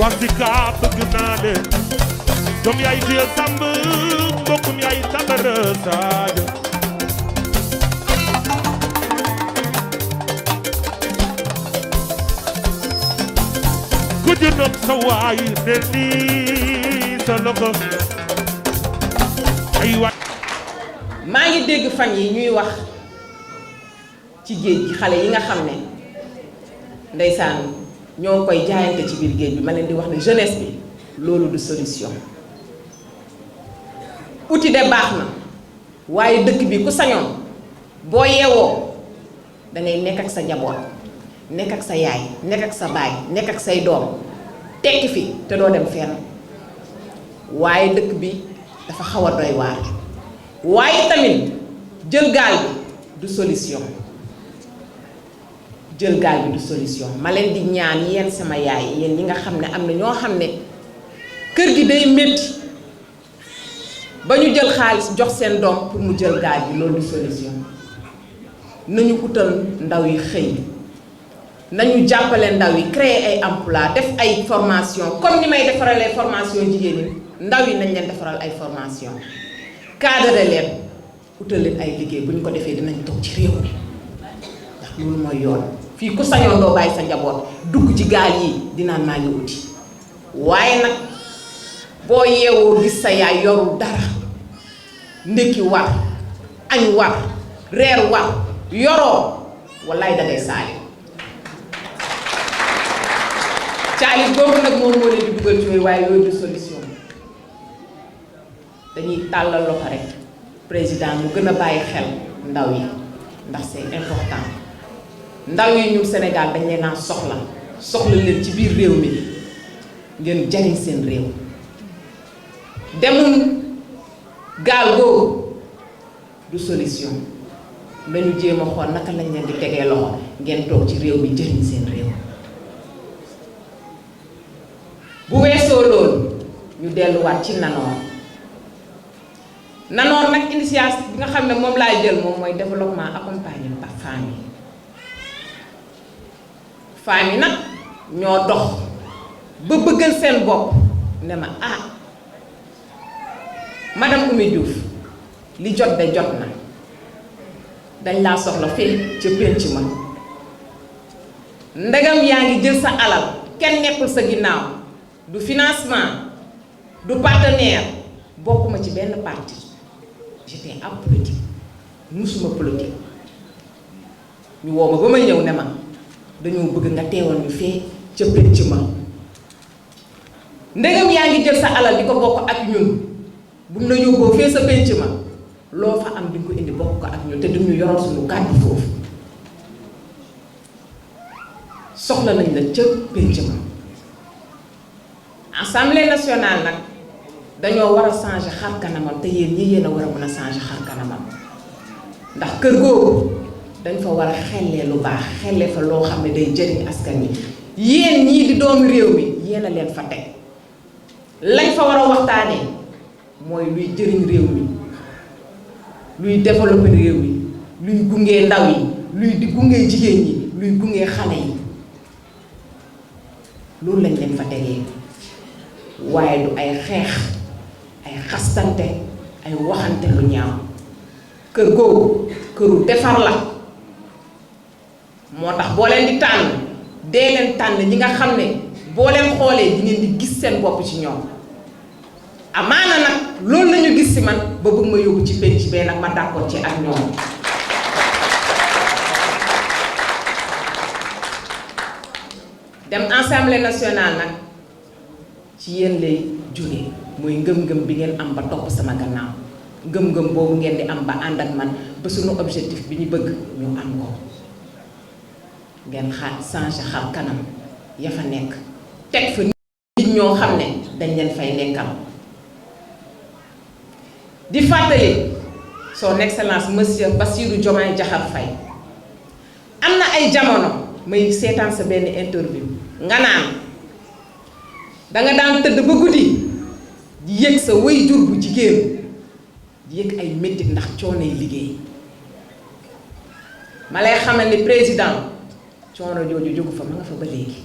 waxti kaa bëgg naa leen doom yaay diya sàmb mbokkum yaay tabara saajo ku jënoon sa waay ne nii sa loxo ay waay maa ngi dégg fan yi ñuy wax ci géej gi xale yi nga xam ne ndeysaan ñoo koy jaayante ci biir géej bi ma leen di wax ne jeunesse bi loolu du solution outil de baax na waaye dëkk bi ku sañoon boo yeewoo dangay nekk ak sa njaboot nekk ak sa yaay nekk ak sa baay nekk ak say doom tekki fi te doo dem fenn waaye dëkk bi dafa xaw a doy waar waaye tamit jël gaal bi du solution jël gaal bi du solution ma leen di ñaan yéen sama yaay yéen ñi nga xam ne am na ñoo xam ne kër gi day métti ba ñu jël xaalis jox seen doom pour mu jël gaal bi loolu du solution nañu utal ndaw yi xëy nañu jàppale ndaw yi créer ay emploi def ay formation comme ni may defaralee formation jigéen ñi ndaw yi nañ leen defaral ay formation cadre leen utal leen ay liggéey bu ñu ko defee dinañ toog ci réew mi ndax loolu mooy yoon fii ku sañoon doo bàyyi sa njaboot dugg ci gaal yi dinaan maa ngi uti waaye nag boo yeewoo gis sa yaay yorul dara ndékki war añ war reer war yoroo wallaay dangay saali caalit boobu nag moom moo leen di dugal ci waaye yooyu du solution dañuy tàllal loxo rek président mu gën a bàyyi xel ndaw yi ndax c'est important ndaw yi ñu Sénégal dañ leen a soxla leen ci biir réew mi ngeen jariñ seen réew demum gaal googu du solution nañu jéem a xool naka lañ leen di tegee loxo ngeen toog ci réew mi jëriñ seen réew bu weesoo loolu ñu delluwaat ci Nanoor nag initiative bi nga xam ne moom laay jël moom mooy développement accompagné par femmes yi nag ñoo dox ba bëggal seen bopp ne ma madame Oumy Diouf li jot de jot na dañ laa soxla fii ca pénc ma ndegam yaa ngi jël sa alal kenn nekkul sa ginnaaw du financement du partenaire bokkuma ci benn parti j'étais apolitique musuma politique ñu woo ma ba ma ñëw ne ma dañoo bëgg nga teewal ñu fee ca pénc ma ndegam yaa ngi jël sa alal di ko bokk ak ñun buñ la yóbboo fee sa pénc ma loo fa am di ko indi bokk ko ak ñun te duñu yoral suñu kàddu foofu soxla nañ la ca pénc ma Assemblée nationale nag dañoo war a changer xar kanamam te yéen a war a mën a changer xar kanamam ndax kër googu dañ fa war a xellee lu baax xellee fa loo xam ne day jëriñ askan wi yéen ñii di doomu réew mi yéen a leen fa teg lañ fa war a waxtaanee mooy luy jëriñ réew mi luy développer réew mi luy gunge ndaw yi luy di gunge jigéen ñi luy gunge xale yi loolu lañ leen fa tegee waaye du ay xeex ay xastante ay waxante lu ñaaw kër googu këru defar la moo tax boo leen di tànn dee leen tànn ñi nga xam ne boo leen xoolee di ngeen di gis seen bopp ci ñoom amaana nag loolu lañu gis ci man ba bëgg ma yóbbu ci penc bee nag ma d'accord ci ak ñoom dem Assemblée nationale nag ci yéen lay jóge mooy ngëm-ngëm bi ngeen am ba topp sama gannaaw ngëm-ngëm boobu ngeen di am ba ànd ak man ba suñu objectif bi ñu bëgg ñu am ko ngeen changer xar kanam ya fa nekk teg fa nit ñoo xam ne dañ leen fay nekkal di fàttali son excellence monsieur Bassirou Diomaye Diakhar Faye am na ay jamono may seetaan sa benn interview nga naan danga daan tëdd ba guddi di yëg sa waajur bu jigéen di yëg ay métit ndax coonoy liggéey ma lay xamal ni président coono jooju jógu fa ma nga fa ba léegi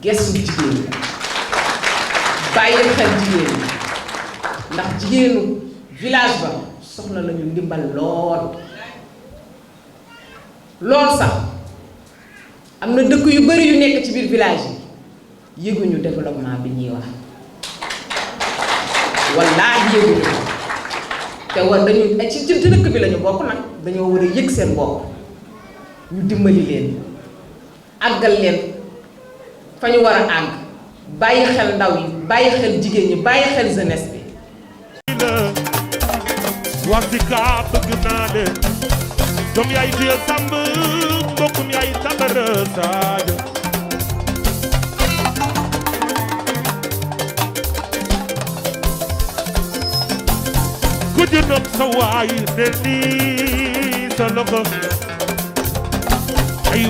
gestu jigéen ñi bàyyi xel jigéen ñi ndax jigéenu village ba soxla nañu ndimbal lool sax am na dëkk yu bari yu nekk ci biir village yi yëguñu développement bi ñuy wax wallaahi yëguñu te war dañu ci dëkk bi lañu bokk nag dañoo war a yëg seen bopp ñu dimbali leen àggal leen fa ñu war a àgg bàyyi xel ndaw yi bàyyi xel jigéen ñi bàyyi xel jeunesse bi. Wasika bëgg naa leen doom yaay Dieu Samb mbokkum yaay Tabara Sadio ku jëndoon sa waay ne nii sa loxo ay